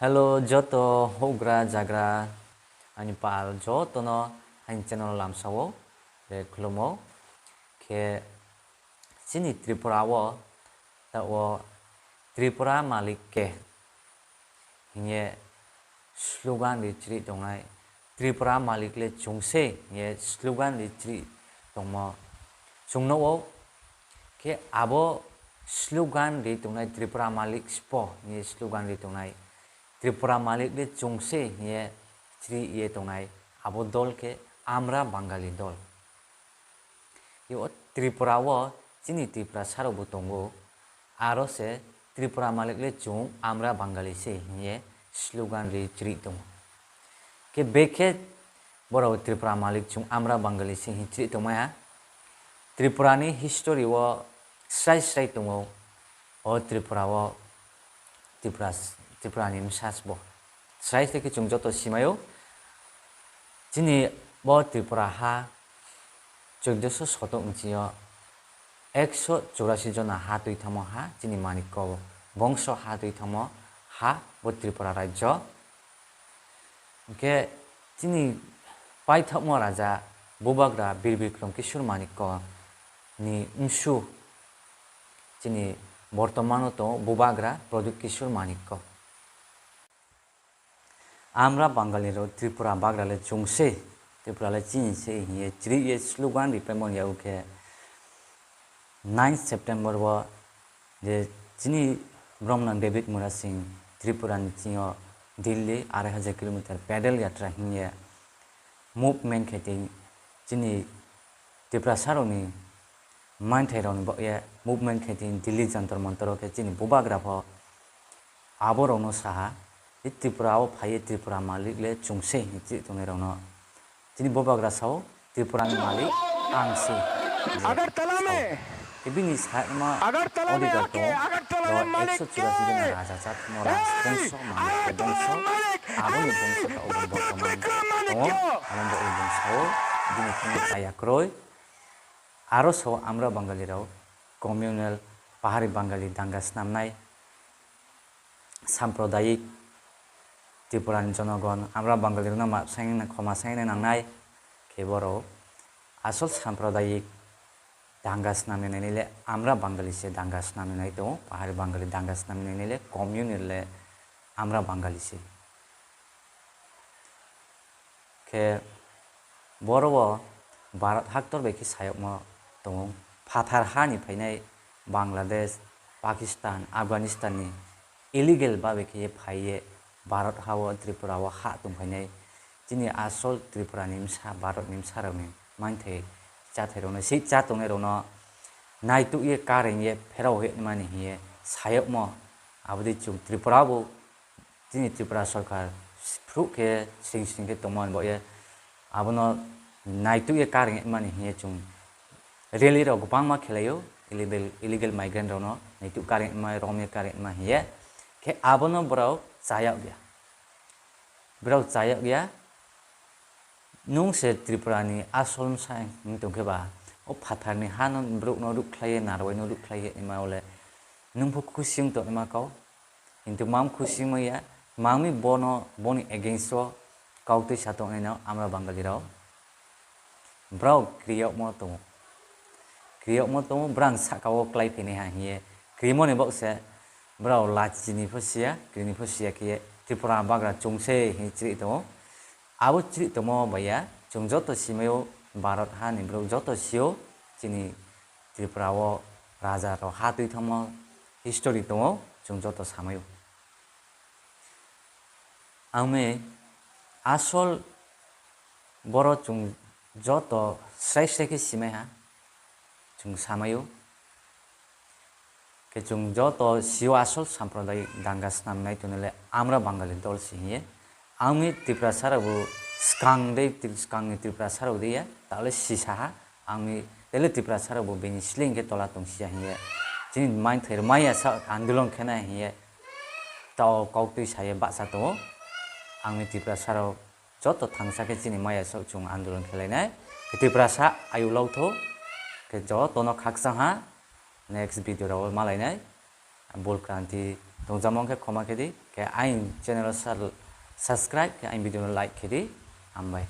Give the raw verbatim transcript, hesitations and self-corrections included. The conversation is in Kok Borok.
Hello, joto houhgra jagra ani pal jotono ani channel lamsao de khulumo. Khe chini Tripura o ta o Tripura Malik ke hingye slogan ri chiri tongnai, Tripura Malik le chungse hingye slogan ri chiri tongmo chwngno o. Khe abo slogan ri tongnai Tripura Malik spo hingye slogan ri tongnai, Tripura Malik le chungse hingye chiri ye tongnai abo dol khe Amra Bangali dol. Yo Tripura o chini Tripura sarok bo tongo, aro se Tripura Malik le chung Amra Bangali se hingye slogan ri chiri tongo. Khe bekhe borok Tripura Malik chung Amra Bangali se hing chiri tongmaya. Tripura ni history o srai srai tongo. O Tripura o Tripura, Tripura ni msas bo. Srai se khe chwng joto simaio. Chini bo Tripura ha chwdosho soto wngchio ekso churasi jona ha twi thamo ha chini Manikko bongso ha twi thamo ha bo Tripura rajyo. Hwnkhe chini paithakma raja Bubagra Bir Bikram Kishore Manikko ni wngsu chini bortomano tongo Bubagra Pradyut Kishore Manikko. Amra Bangali rok Tripura bagra le chwngse, Tripura le chini se hiye chiri ye slogan ripaimani yago khe nine September o je chini Bromnang David Murasing Tripura ni chingo Delhi arai hajar kilometer pedal yatra hingye movement khe tei chini Tiprasa rokni manthai rokni bo ye movement khe tei Delhi Jantar Mantar o khe chini Bubagra pho abo rokno saha, "Tripura o phaiye Tripura malik le chwngse," hinwi chiri tongnai rokno. Chini Bubagra sao, "Tripura ni malik ang se." Agartala me. Tei bini sakma Agartala me audio ake, tongo, Agartala bo malik ekso churasi jona ke. Raja jat mo Hey, rajbongso, manik Agartala bongso, malik, aboni Agartala bongso ka obo malik, bortoman Agartala malik tongo, yo. Amo bo obo bongso, bini thani kaya kroi. Aro so amra Bangali rao communal pahari Bangali danga snamnai, sampradayik Tripura ni jonogon, amra Bangali rokno ma saingna khoma saingna nangnai, khe borok asol sampradayik danga snamnai nai le amra Bangali se danga snamnai nai tongo, pahari Bangali danga snamnai nai le communal le amra Bangali se. Khe boro o Bharat haktor bai khe sayokma tongo. Phatar hani phainai Bangladesh, Pakistan, Afghanistan ni illegal ba bai khe phaiye Bharat ha o Tripura o ha tong phainai. Chini asol Tripura ni bwsa, Bharat ni bwsa rok ni manthai chathai rok no, sei cha tongnai rok no naituk ye kareng ye pherao hoi mani hiye sayokmo. Aboni chwng Tripura bo Chini Tripura sorkar phuru khe sring sring khe tongmani bo ye abono naituk ye kareng mani hiye chwng rally rok kwbangma khelaio, illegal, illegal migrant rokno naituk kareng ma, romya kareng ma hiye. Khe abono borok chayok ya. Borok chayok ya. Nwng se Tripura ni asol bwsa wng tong khe ba, o phatar ni ha no borok no ruk khlai ye, narwai no ruk khlai ye, ema ole nwng pho khusi wng tong ma kau. Hintu mam khusi wngya, mami bono, boni against o kau twi sa tongnaino amra Bangali rok. Borok kriyokmo tongo. Kriyokmo tongo, borang saka o klai phinai ha hiye. Krimo ni bok se borok lachi ni pho siya, kri ni pho siya khiye Tripura bagra chwngse hin chiri tongo. Abo chiri tongmo baiya chwng joto simayo Bharat ha ni borok joto sio chini Tripura o raja rok ha twi thangmo history tongo, chwng joto samaio. Ang me asol boro chwng joto srai srai khe simai ha, chwng samaio. Khe chwng joto sio asol sampradayik danga snamnai tonile amra Bangali dol si hiye. Ang mi Tiprasa rok bo skang de, skang ni Tiprasa rok de ya, tale si saha. Ang mi tele Tiprasa rok bo bini sling khe tola tong siya hiye. Chini main ther maya sa andolon khena hiye. Tao kok twi saye basa tongo. Ang mi Tiprasa rok joto thangsa khe chini maya sok chwng andolon khe lainai. Tiprasa ayu lok tho. Khe joto no khakchang ha. Next video rok malainai. Bul kranti Nukjakma wngkhe khoma khe di, khe aini channel o sal-, subscribe khe aini video no like khe di. Hambai.